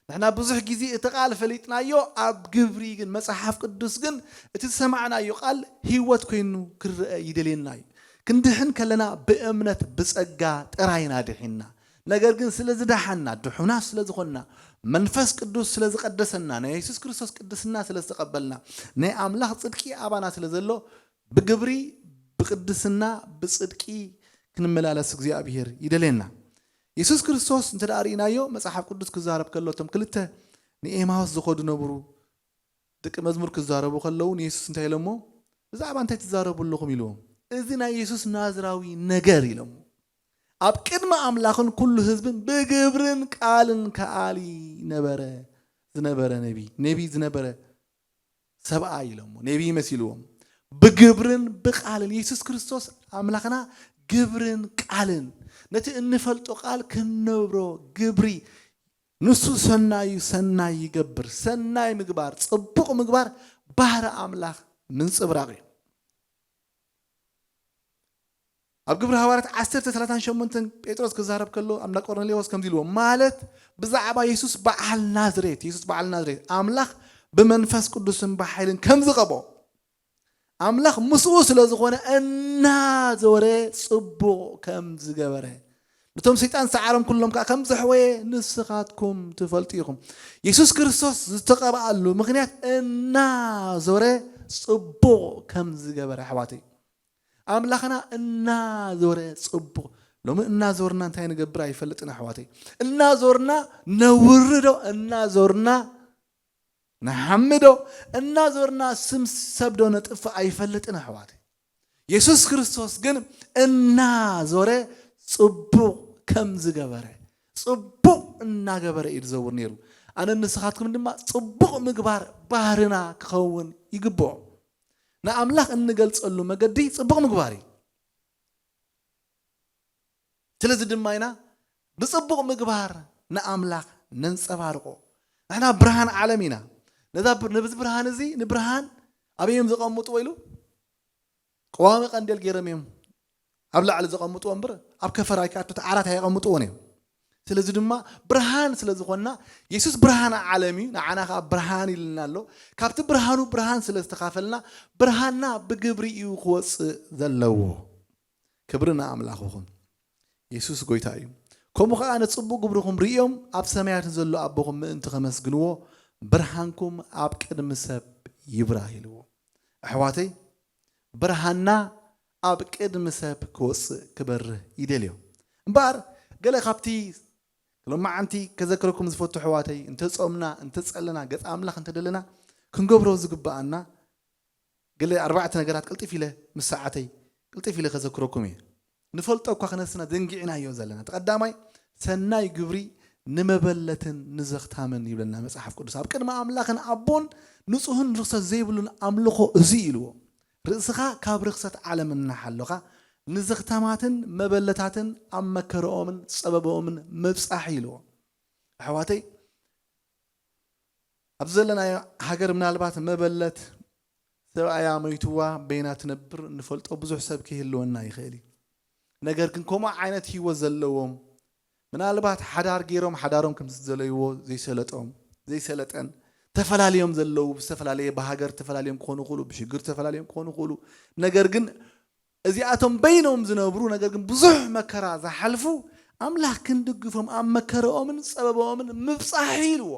ንሕና ብዙሕ ግዜ እቲ ቃል ፈሊጥናዮ፣ ኣብ ግብሪ ግን መጽሓፍ ቅዱስ ግን እቲ ዝሰማዕናዮ ቃል ህይወት ኮይኑ ክረአ ይደልየና እዩ። ክንድሕን ከለና ብእምነት ብጸጋ ጥራይና ድሒንና። ነገር ግን ስለ ዝደሓንና፣ ድሑናት ስለ ዝኾንና፣ መንፈስ ቅዱስ ስለ ዝቐደሰና፣ ናይ የሱስ ክርስቶስ ቅድስና ስለ ዝተቐበልና፣ ናይ ኣምላኽ ጽድቂ ኣባና ስለ ዘሎ፣ ብግብሪ፣ ብቅድስና፣ ብጽድቂ ክንመላለስ እግዚኣብሔር ይደልየና። የሱስ ክርስቶስ እንተ ደኣ ርኢናዮ፣ መጽሓፍ ቅዱስ ክዛረብ ከሎ፣ እቶም ክልተ ንኤማውስ ዝኸዱ ነበሩ ደቂ መዝሙር ክዛረቡ ከለዉ፣ ንየሱስ እንታይ ኢሎሞ? "ብዛዕባ እንታይ ትዛረቡ ኣለኹም?" ኢልዎም። "እዚ ናይ የሱስ ናዝራዊ ነገር" ኢሎሞ። ኣብ ቅድሚ ኣምላኽን ኩሉ ህዝብን ብግብርን ቃልን ከኣሊ ነበረ፣ ዝነበረ ነቢ፣ ነቢ ዝነበረ ሰብኣይ ኢሎሞ። ነቢ መሲልዎም። ብግብርን ብቃልን የሱስ ክርስቶስ ኣምላኽና ግብርን ቃልን፣ ነቲ እንፈልጦ ቃል ክንነብሮ ግብሪ፣ ንሱ ሰናዩ ሰናይ ይገብር። ሰናይ ምግባር፣ ጽቡቕ ምግባር ባህሪ ኣምላኽ ምንጽብራቕ እዩ። ኣብ ግብሪ ሃዋርያት ዓሰርተ ሰላሳን ሸሞንተን ጴጥሮስ ክዛረብ ከሎ፣ ኣምዳ ቆርኔሌዎስ ከምዚ ኢልዎ፣ ማለት ብዛዕባ የሱስ በዓል ናዝሬት፣ የሱስ በዓል ናዝሬት ኣምላኽ ብመንፈስ ቅዱስን ብሓይልን ከም ዝቐብኦ፣ ኣምላኽ ምስኡ ስለ ዝኾነ እናዞረ ጽቡቕ ከም ዝገበረ፣ ነቶም ሰይጣን ሰዓሮም ኩሎም ከኣ ከም ዘሕወየ ንስኻትኩም ትፈልጡ ኢኹም። የሱስ ክርስቶስ ዝተቐብኣሉ ምኽንያት እናዞረ ጽቡቕ ከም ዝገበረ፣ ኣሕዋተይ። ኣምላኽና እናዞረ ጽቡቕ፣ ሎሚ እናዞርና እንታይ ንገብር ኣይፈልጥን፣ ኣሕዋተይ። እናዞርና ነውርዶ፣ እናዞርና ንሓምዶ፣ እናዞርና ስም ሰብዶ ነጥፍእ ኣይፈልጥን፣ ኣሕዋተይ። የሱስ ክርስቶስ ግን እናዞረ ጽቡቕ ከም ዝገበረ፣ ጽቡቕ እናገበረ እዩ ዝዘውር ነይሩ። ኣነን ንስኻትኩም ድማ ጽቡቕ ምግባር ባህርና ክኸውን ይግብኦ። ንኣምላኽ እንገልጸሉ መገዲ ጽቡቕ ምግባር እዩ። ስለዚ ድማ ኢና ብጽቡቕ ምግባር ንኣምላኽ ነንጸባርቖ። ንሕና ብርሃን ዓለም ኢና። ነዛ ብ-፣ ነዚ ብርሃን እዚ፣ ንብርሃን ኣበይ እዮም ዘቐምጥዎ ኢሉ? ቀዋሚ ቀንዴል ገይሮም እዮም ኣብ ላዕሊ ዘቐምጥዎ እምበር፣ ኣብ ከፈር ኣይከኣቱ፣ እቲ ዓራት ኣየቐምጥዎን እዮም። ስለዚ ድማ ብርሃን ስለ ዝኾንና፣ የሱስ ብርሃን ዓለም እዩ፣ ንዓና ከኣ ብርሃን ኢልና ኣሎ። ካብቲ ብርሃኑ ብርሃን ስለ ዝተኻፈልና፣ ብርሃንና ብግብሪ እዩ ክወጽእ ዘለዎ። ክብሪ ንኣምላኽ ይኹን። የሱስ ጎይታ እዩ። ከምኡ ኸኣ ነቲ ጽቡቕ ግብርኹም ርእዮም ኣብ ሰማያት ንዘሎ ኣቦኹም ምእንቲ ከመስግንዎ፣ ብርሃንኩም ኣብ ቅድሚ ሰብ ይብራህ ኢልዎ። ኣሕዋተይ፣ ብርሃንና ኣብ ቅድሚ ሰብ ክወጽእ ክበርህ ይደልዮ። እምበኣር ገለ ካብቲ ሎማዓንቲ ከዘክረኩም ዝፈቱ ኣሕዋተይ፣ እንተ ጾምና፣ እንተ ጸለና፣ ገጽ ኣምላኽ እንተ ደለና፣ ክንገብሮ ዝግብኣና ገለ ኣርባዕተ ነገራት ቅልጥፍ ኢለ ምስ ሰዓተይ ቅልጥፍ ኢለ ከዘክረኩም እየ። ንፈልጦ እኳ ክነስና ዘንጊዕናዮ ዘለና። እቲ ቀዳማይ፣ ሰናይ ግብሪ ንመበለትን ንዘኽታምን ይብለና መጽሓፍ ቅዱስ። ኣብ ቅድሚ ኣምላኽን ኣቦን ንጹህን ርኽሰት ዘይብሉን ኣምልኾ እዚ ኢልዎ። ርእስኻ ካብ ርኽሰት ዓለም እናሓሎኻ ንዘኽታማትን መበለታትን ኣብ መከረኦምን ጸበባኦምን ምብጻሕ ኢልዎ። ኣሕዋተይ፣ ኣብዚ ዘለናዮ ሃገር ምናልባት መበለት ሰብኣያ ሞይትዋ በይና ትነብር እንፈልጦ ብዙሕ ሰብ ክህልወና ይኽእል እዩ። ነገር ግን ከምኡ ዓይነት ህይወት ዘለዎም፣ ምናልባት ሓዳር ገይሮም ሓዳሮም ከም ዝደለይዎ ዘይሰለጦም፣ ዘይሰለጠን፣ ተፈላለዮም ዘለዉ፣ ብዝተፈላለየ ብሃገር ተፈላለዮም ክኾኑ ይኽእሉ፣ ብሽግር ተፈላለዮም ክኾኑ ይኽእሉ። ነገር ግን እዚኣቶም በይኖም ዝነብሩ፣ ነገር ግን ብዙሕ መከራ ዝሓልፉ፣ ኣምላኽ ክንድግፎም ኣብ መከረኦምን ጸበባኦምን ምብጻሕ ኢልዎ።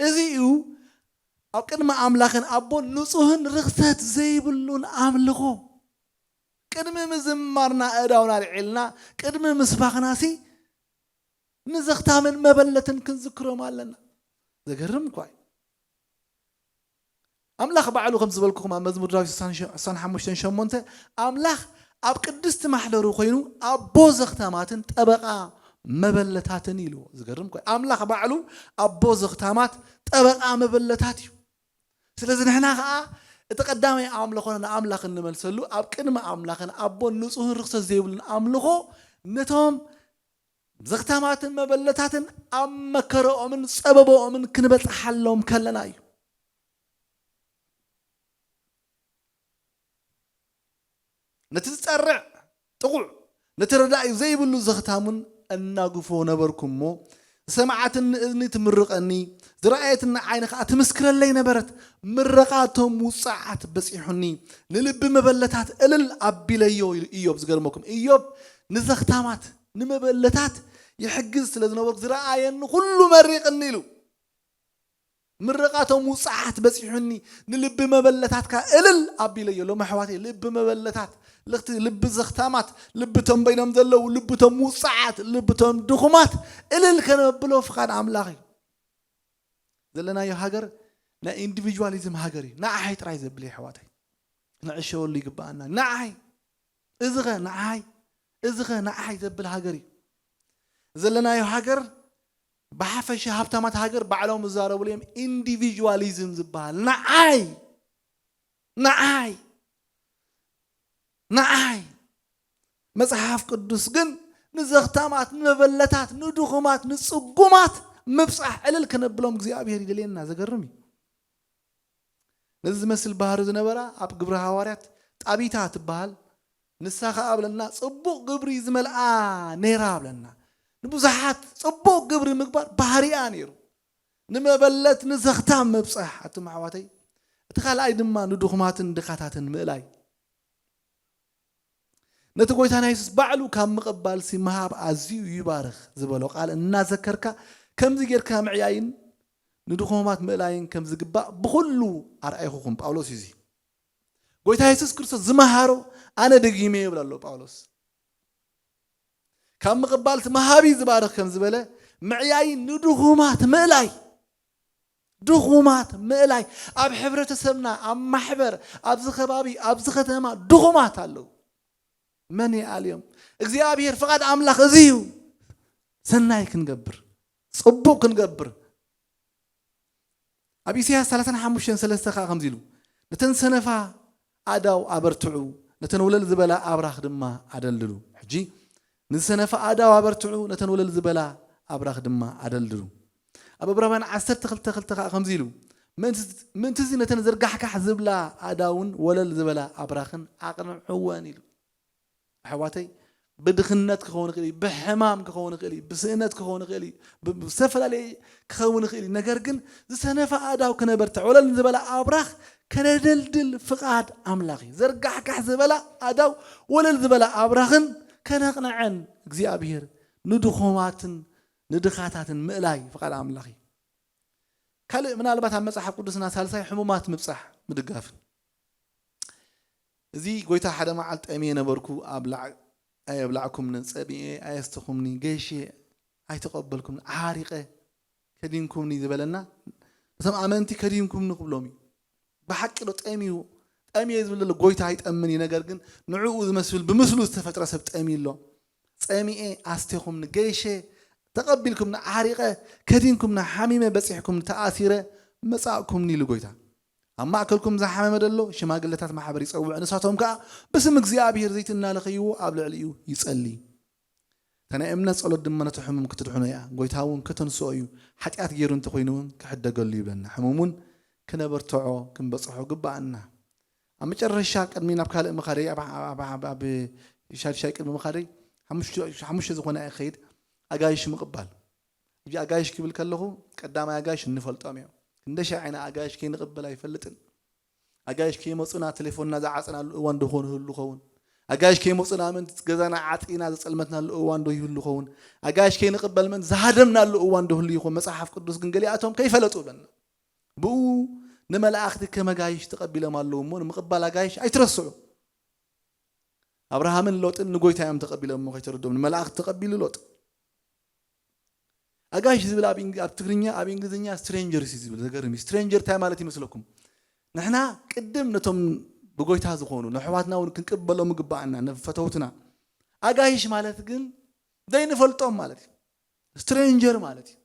እዚ እዩ ኣብ ቅድሚ ኣምላኽን ኣቦን ንጹህን ርኽሰት ዘይብሉን ኣምልኾ። ቅድሚ ምዝማርና፣ ኣእዳውና ኣልዒልና፣ ቅድሚ ምስባኽናሲ ንዘኽታምን መበለትን ክንዝክሮም ኣለና። ዘገርም እኳ እዩ። ኣምላኽ ባዕሉ ከም ዝበልኩኹም ኣብ መዝሙር ዳዊት ስሳን ሸ-፣ ስሳን ሓሙሽተን ሸሞንተ፣ ኣምላኽ ኣብ ቅድስቲ ማሕደሩ ኮይኑ ኣቦ ዘኽታማትን ጠበቓ መበለታትን ኢልዎ። ዝገርም እኮ እዩ። ኣምላኽ ባዕሉ ኣቦ ዘኽታማት ጠበቓ መበለታት እዩ። ስለዚ ንሕና ኸዓ እቲ ቀዳማይ ኣምልኾና ንኣምላኽ እንመልሰሉ ኣብ ቅድሚ ኣምላኽን ኣቦን ንጹህን ርኽሰት ዘይብሉን ኣምልኾ ነቶም ዘኽታማትን መበለታትን ኣብ መከረኦምን ጸበባኦምን ክንበጽሓሎም ከለና እዩ። ነቲ ዝጸርዕ ጥቑዕ፣ ነቲ ረዳኢ ዘይብሉ ዘኽታሙን እናግፎ ነበርኩ እሞ፣ ዝሰምዓትኒ እዝኒ ትምርቐኒ፣ ዝረኣየትኒ ዓይኒ ኸዓ ትምስክረለይ ነበረት። ምርቓቶም ውጻዓት በጺሑኒ፣ ንልቢ መበለታት እልል ኣቢለዮ ኢሉ እዮብ። ዝገርመኩም እዮብ ንዘኽታማት ንመበለታት ይሕግዝ ስለ ዝነበርኩ ዝረኣየኒ ኩሉ መሪቕኒ ኢሉ። ምርቓቶም ውጻዓት በጺሑኒ፣ ንልቢ መበለታትካ እልል ኣቢለዮ። ሎም ኣሕዋተይ ልቢ መበለታት፣ ልኽቲ ልቢ ዘኽታማት፣ ልቢ ቶም በይኖም ዘለዉ፣ ልቢ ቶም ውጻዓት፣ ልቢ ቶም ድኹማት እልል ከነብሎ ፍቓድ ኣምላኽ እዩ። ዘለናዮ ሃገር ናይ ኢንዲቪጁዋሊዝም ሃገር እዩ። ንዓይ ጥራይ ዘብል እዩ ኣሕዋተይ። ክንዕሸወሉ ይግብኣና። ንዓይ፣ እዚኸ ንዓይ፣ እዚኸ ንዓይ ዘብል ሃገር እዩ። ዘለናዮ ሃገር ብሓፈሻ ሃብታማት ሃገር ባዕሎም ዝዛረብሉ እዮም። ኢንዲቪጁዋሊዝም ዝበሃል ንዓይ፣ ንዓይ፣ ንዓይ። መጽሓፍ ቅዱስ ግን ንዘኽታማት፣ ንመበለታት፣ ንድኹማት፣ ንጽጉማት ምብጻሕ ዕልል ከነብሎም እግዚኣብሔር ይደልየና። ዘገርም እዩ። ነዚ ዝመስል ባህሪ ዝነበራ ኣብ ግብሪ ሃዋርያት ጣቢታ ትበሃል፣ ንሳ ኸኣ ብለና ጽቡቕ ግብሪ ዝመልኣ ነይራ ብለና። ንብዙሓት ጽቡቕ ግብሪ ምግባር ባህሪኣ ነይሩ። ንመበለት ንዘኽታም ምብጻሕ ኣቱም ኣሕዋተይ፣ እቲ ካልኣይ ድማ ንድኹማትን ድኻታትን ምእላይ። ነቲ ጎይታና የሱስ ባዕሉ ካብ ምቕባልሲ ምሃብ ኣዝዩ ይባርኽ ዝበሎ ቃል እናዘከርካ ከምዚ ጌርካ ምዕያይን ንድኹማት ምእላይን ከም ዝግባእ ብኹሉ ኣርኣይኹኹም። ጳውሎስ እዩ እዚ። ጎይታ የሱስ ክርስቶስ ዝመሃሮ ኣነ ደጊመ ይብል ኣሎ ጳውሎስ። ካብ ምቕባልሲ ምሃብ እዩ ዝባርኽ ከም ዝበለ ምዕያይን ንድኹማት ምእላይ ድኹማት ምእላይ ኣብ ሕብረተሰብና ኣብ ማሕበር ኣብዚ ከባቢ ኣብዚ ከተማ ድኹማት ኣለዉ። መን ይኣልዮም? እግዚኣብሔር ፍቓድ ኣምላኽ እዚ እዩ። ሰናይ ክንገብር፣ ጽቡቕ ክንገብር። ኣብ ኢሳያስ ሰላሳን ሓሙሽተን ሰለስተ ከዓ ከምዚ ኢሉ፣ ነተን ሰነፋ ኣእዳው ኣበርትዑ፣ ነተን ወለል ዝበላ ኣብራኽ ድማ ኣደልድሉ። ሕጂ ንዝሰነፋ ኣእዳው ኣበርትዑ፣ ነተን ወለል ዝበላ ኣብራኽ ድማ ኣደልድሉ። ኣብ ዕብራውያን ዓሰርተ ክልተ ክልተ ከዓ ከምዚ ኢሉ፣ ምእንቲ እዚ ነተን ዘርጋሕጋሕ ዝብላ ኣእዳውን ወለል ዝበላ ኣብራኽን ኣቕንዕወን ኢሉ። ኣሕዋተይ፣ ብድኽነት ክኸውን ይኽእል እዩ፣ ብሕማም ክኸውን ይኽእል እዩ፣ ብስእነት ክኸውን ይኽእል እዩ፣ ብ- ብዝተፈላለየ ክኸውን ይኽእል እዩ። ነገር ግን ዝሰነፈ ኣእዳው ክነበርትዕ፣ ወለል ዝበላ ኣብራኽ ከነደልድል ፍቓድ ኣምላኽ እዩ። ዘርጋሕጋሕ ዝበላ ኣእዳው፣ ወለል ዝበላ ኣብራኽን ከነቕንዐን እግዚኣብሔር ንድኹማትን ንድኻታትን ምእላይ ፍቓድ ኣምላኽ እዩ። ካልእ ምናልባት ኣብ መጽሓፍ ቅዱስና ሳልሳይ ሕሙማት ምብጻሕ ምድጋፍን። እዚ ጎይታ ሓደ መዓልቲ ጠምየ ነበርኩ፣ ኣብላዕ-፣ ኣየብላዕኩምኒ፣ ጸሚኤ ኣየስተኹምኒ፣ ገይሼ ኣይተቐበልኩምኒ፣ ዓሪቐ ከዲንኩምኒ ዝበለና፣ ነቶም ኣመንቲ ከዲንኩምኒ ክብሎም እዩ። ብሓቂ ዶ ጠምዩ? ጠምየ ዝብል ዘሎ ጎይታ ኣይጠምን እዩ። ነገር ግን ንዕኡ ዝመስል ብምስሉ ዝተፈጥረ ሰብ ጠምዩ ኣሎ። ጸሚኤ ኣስቴኹምኒ፣ ገይሼ ተቐቢልኩምኒ፣ ዓሪቐ ከዲንኩምኒ፣ ሓሚመ በጺሕኩምኒ፣ ተኣሲረ መጻእኩምኒ ኢሉ ጎይታ። ኣብ ማእከልኩም ዝሓመመ ደሎ ሽማግለታት ማሕበር ይጸውዕ፣ ንሳቶም ከኣ ብስም እግዚኣብሔር ዘይትናለኸይዎ ኣብ ልዕሊኡ ይጸሊ። እታ ናይ እምነት ጸሎት ድማ ነቲ ሕሙም ክትድሕኖ እያ፣ ጎይታ እውን ከተንስኦ እዩ፣ ሓጢኣት ገይሩ እንተኾይኑ እውን ክሕደገሉ ይብለና። ሕሙም እውን ክነበርትዖ ክንበጽሖ ግባኣና። ኣብ መጨረሻ ቅድሚ ናብ ካልእ ምኻደይ ኣብ፣ ኣብ፣ ኣብ፣ ኣብ ሻድሻይ ቅድሚ ምኻደይ ሓሙሽተ፣ ሓሙሽተ ዝኾነ እየ ክኸይድ። ኣጋይሽ ምቕባል። ሕጂ ኣጋይሽ ክብል ከለኹ ቀዳማይ ኣጋይሽ እንፈልጦም እዮም። ክንደሻ ዓይና ኣጋይሽ ከይንቕበል ኣይፈልጥን። ኣጋይሽ ከይመጹና ቴሌፎንና ዝዓጽናሉ እዋን ዶ ኾን ይህሉ ኸውን? ኣጋይሽ ከይመጹና ምእንቲ ገዛና ዓጺና ዘጸልመትናሉ እዋን ዶ ይህሉ ኸውን? ኣጋይሽ ከይንቕበል ምእንቲ ዝሃደምናሉ እዋን ዶ ህሉ ይኾን? መጽሓፍ ቅዱስ ግን ገሊኣቶም ከይፈለጡ ብለና። ብኡ ንመላእኽቲ ከም ኣጋይሽ ተቐቢሎም ኣለዉ እሞ ንምቕባል ኣጋይሽ ኣይትረስዑ። ኣብርሃምን ሎጥን ንጎይታ እዮም ተቐቢሎም እሞ ከይተረድኦም ንመላእኽቲ ተቐቢሉ ሎጥ። ኣጋይሽ ዝብል ኣብ ኢንግ-፣ ኣብ ትግርኛ፣ ኣብ እንግሊዝኛ ስትሬንጀርስ እዩ ዝብል። ዘገርም እዩ። ስትሬንጀር እንታይ ማለት ይመስለኩም? ንሕና ቅድም ነቶም ብጎይታ ዝኾኑ ንኣሕዋትና እውን ክንቅበሎም ይግባኣና፣ ንፈተውትና። ኣጋይሽ ማለት ግን ዘይንፈልጦም ማለት እዩ። ስትሬንጀር ማለት እዩ።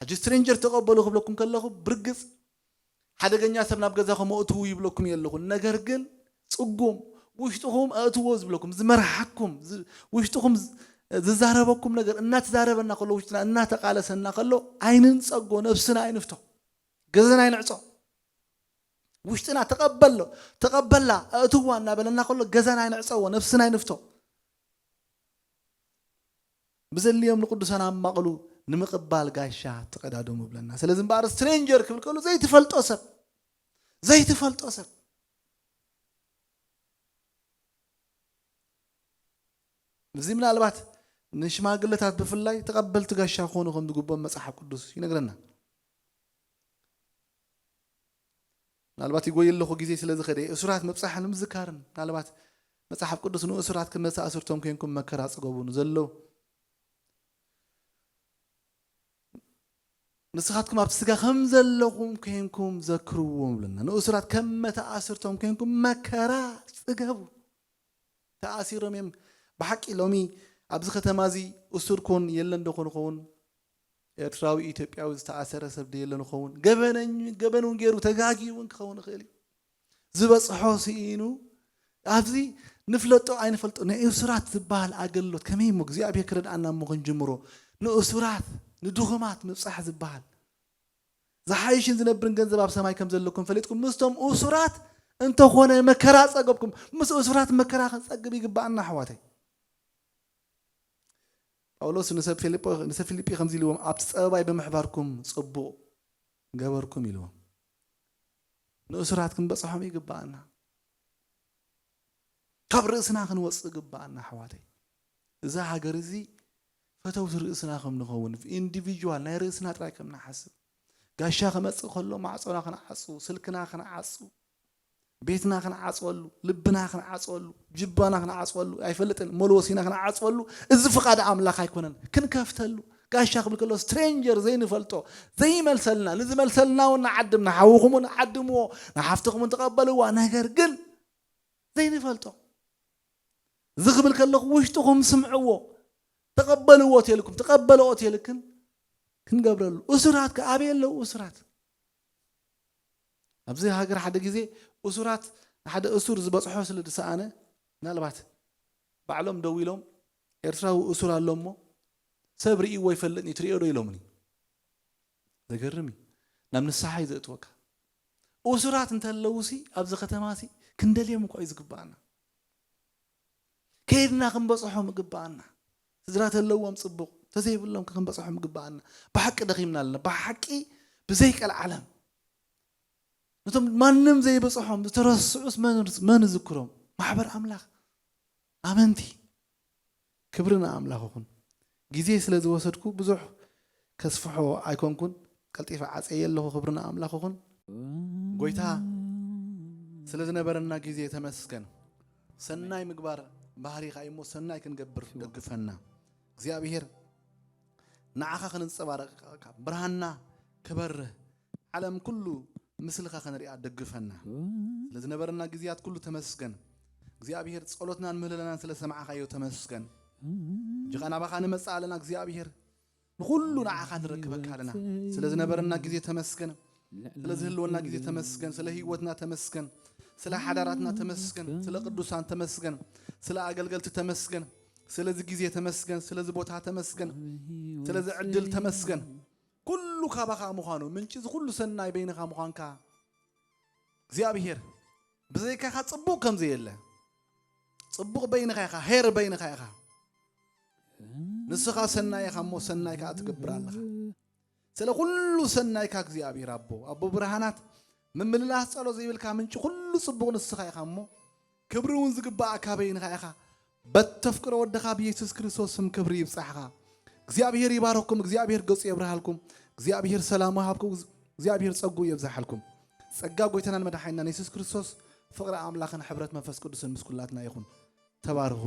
ሕጂ ስትሬንጀር ተቐበሉ ክብለኩም ከለኹ ብርግጽ ሓደገኛ ሰብ ናብ ገዛኹም ኣእትዉ ይብለኩም የለኹን። ነገር ግን ጽጉም ውሽጥኹም ኣእትዎ ዝብለኩም፣ ዝመርሓኩም፣ ዝ-፣ ውሽጥኹም ዝ-፣ ዝዛረበኩም ነገር እናተዛረበና ከሎ፣ ውሽጥና እናተቓለሰና ከሎ ኣይንንጸጎ፣ ነብስና ኣይንፍቶ፣ ገዛና ኣይንዕጾ። ውሽጥና ተቐበሎ፣ ተቐበላ፣ ኣእትዋ እናበለና ከሎ ገዛና ኣይንዕጸዎ፣ ነብስና ኣይንፍቶ። ብዘድልዮም ንቅዱሳን ኣማቕሉ፣ ንምቕባል ጋሻ ተቐዳደሙ ብለና። ስለዚ እምበኣር ስትሬንጀር ክብል ከሎ ዘይትፈልጦ ሰብ፣ ዘይትፈልጦ ሰብ። እዚ ምናልባት ንሽማግለታት ብፍላይ ተቐበልቲ ጋሻ ክኾኑ ከም ዝግብኦም መጽሓፍ ቅዱስ ይነግረና። ምናልባት ይጎይ ኣለኹ ግዜ ስለ ዝኸደ እሱራት ምብጻሕ ንምዝካርን ምናልባት መጽሓፍ ቅዱስ ንእሱራት ከም መተኣስርቶም ኮንኩም መከራ ጽገቡ ንዘሎ ንስኻትኩም ኣብቲ ስጋ ከም ዘለኹም ኮንኩም ዘክርዎም ብለና። ንእሱራት ከም መተኣስርቶም ኮንኩም መከራ ጽገቡ። ተኣሲሮም እዮም። ብሓቂ ሎሚ ኣብዚ ከተማ እዚ እሱር ኮን የለን ዶ ኮን ኸውን? ኤርትራዊ ኢትዮጵያዊ ዝተኣሰረ ሰብ ዶ የለን ኸውን? ገበነኝ-፣ ገበን እውን ገይሩ ተጋጊ እውን ክኸውን ይኽእል እዩ። ዝበጽሖ ስኢኑ ኣብዚ ንፍለጦ ኣይንፈልጦ ናይ እሱራት ዝበሃል ኣገልግሎት ከመይ እሞ እግዚኣብሔር ክረድኣና እሞ ክንጅምሮ ንእሱራት ንድኹማት ምብጻሕ ዝበሃል ዝሓይሽን ዝነብርን ገንዘብ ኣብ ሰማይ ከም ዘለኩም ፈሊጥኩም ምስቶም እሱራት እንተኾነ መከራ ጸገብኩም ምስ እሱራት መከራ ክንጸግብ ይግባኣና ኣሕዋተይ። ጳውሎስ ንሰብ ፊልጶ-፣ ንሰብ ፊልጲ ከምዚ ኢልዎም ኣብቲ ጸበባይ ብምሕባርኩም ጽቡቕ ገበርኩም ኢልዎም። ንእሱራት ክንበጽሖም ይግባኣና። ካብ ርእስና ክንወጽእ ይግባኣና ኣሕዋተይ። እዛ ሃገር እዚ ፈተውቲ ርእስና ከም ንኸውን ኢንዲቪጁዋል ናይ ርእስና ጥራይ ከም ንሓስብ ጋሻ ክመጽእ ከሎ ማዕጾና ክንዓጹ ስልክና ክንዓጹ ቤትና ክንዓጽወሉ ልብና ክንዓጽወሉ ጅባና ክንዓጽወሉ ኣይፈልጥን ሞልወሲና ክንዓጽወሉ እዚ ፍቓድ ኣምላኽ ኣይኮነን ክንከፍተሉ ጋሻ ክብል ከሎ ስትሬንጀር ዘይንፈልጦ ዘይመልሰልና ንዝመልሰልና እውን ንዓድም ንሓውኹም እውን ዓድምዎ ንሓፍትኹም እውን ተቐበልዋ ነገር ግን ዘይንፈልጦ እዚ ክብል ከለኹ ውሽጥኹም ስምዕዎ ተቐበልዎ ተልኩም ተቐበልኦ ተልክን ክንገብረሉ እሱራት ከ ኣበይ ኣለዉ እሱራት ኣብዚ ሃገር ሓደ ግዜ እሱራት ንሓደ እሱር ዝበፅሖ ስለ ዝሰኣነ ምናልባት ባዕሎም ደው ኢሎም ኤርትራዊ እሱር ኣሎ እሞ ሰብ ርእይዎ ይፈልጥኒ ትርእዮ ዶ ኢሎምኒ ዘገርም እዩ ናብ ንስሓ እዩ ዘእትወካ እሱራት እንተለዉ ሲ ኣብዚ ከተማ ሲ ክንደልዮም እኳ እዩ ዝግባኣና ከይድና ክንበፅሖም ይግባኣና ስድራ ተለዎም ፅቡቕ ተዘይብሎም ክንበፅሖም ይግባኣና ብሓቂ ደኺምና ኣለና ብሓቂ ብዘይቀልዓለም ነቶም ማንም ዘይበፅሖም ዝተረስዑስ መን ዝክሮም ማሕበር ኣምላኽ ኣመንቲ ክብሪ ንኣምላኽ ይኹን ግዜ ስለ ዝወሰድኩ ብዙሕ ከስፍሖ ኣይኮንኩን ቀልጢፈ ዓፀየ ኣለኹ ክብሪ ንኣምላኽ ይኹን ጎይታ ስለ ዝነበረና ግዜ ተመስገን ሰናይ ምግባር ባህሪኻ እሞ ሰናይ ክንገብር ደግፈና እግዚኣብሔር ንዓኻ ክንንጸባረቕ ብርሃንና ክበርህ ዓለም ኩሉ ምስልኻ ክንሪኣ ደግፈና ስለዝነበረና ግዜያት ኩሉ ተመስገን እግዚኣብሔር ጸሎትናን ምህለላናን ስለ ሰማዕኻዮ ተመስገን ጅኻ ናባኻ ንመጽእ ኣለና እግዚኣብሔር ንኹሉ ንዓኻ ንረክበካ ኣለና ስለ ዝነበረና ግዜ ተመስገን ስለ ዝህልወና ግዜ ተመስገን ስለ ህይወትና ተመስገን ስለ ሓዳራትና ተመስገን ስለ ቅዱሳን ተመስገን ስለ ኣገልገልቲ ተመስገን ስለዚ ግዜ ተመስገን ስለዚ ቦታ ተመስገን ስለዚ ዕድል ተመስገን ኩሉ ካባኻ ምዃኑ ምንጪ እዚ ኩሉ ሰናይ በይንኻ ምዃንካ እግዚኣብሔር ብዘይካኻ ጽቡቕ ከም ዘየለ ጽቡቕ በይንኻ ኢኻ ሄር በይንኻ ኢኻ ንስኻ ሰናይ ኢኻ እሞ ሰናይ ከዓ ትገብር ኣለኻ ስለ ኩሉ ሰናይካ እግዚኣብሔር ኣቦ ኣቦ ብርሃናት ምምልላስ ጸሎ ዘይብልካ ምንጪ ኩሉ ጽቡቕ ንስኻ ኢኻ እሞ ክብሪ እውን ዝግባኣካ በይንኻ ኢኻ በተፍቅሮ ወድኻ ብየሱስ ክርስቶስ ስም ክብሪ ይብጻሕኻ እግዚኣብሔር ይባረኩም እግዚኣብሔር ገጹ የብርሃልኩም እግዚኣብሔር ሰላሙ ሃብኩም እግዚኣብሔር ጸጉ የብዝሓልኩም ጸጋ ጎይታናን መድሓይናን የሱስ ክርስቶስ ፍቕሪ ኣምላኽን ሕብረት መንፈስ ቅዱስን ምስ ኩላትና ይኹን ተባርኹ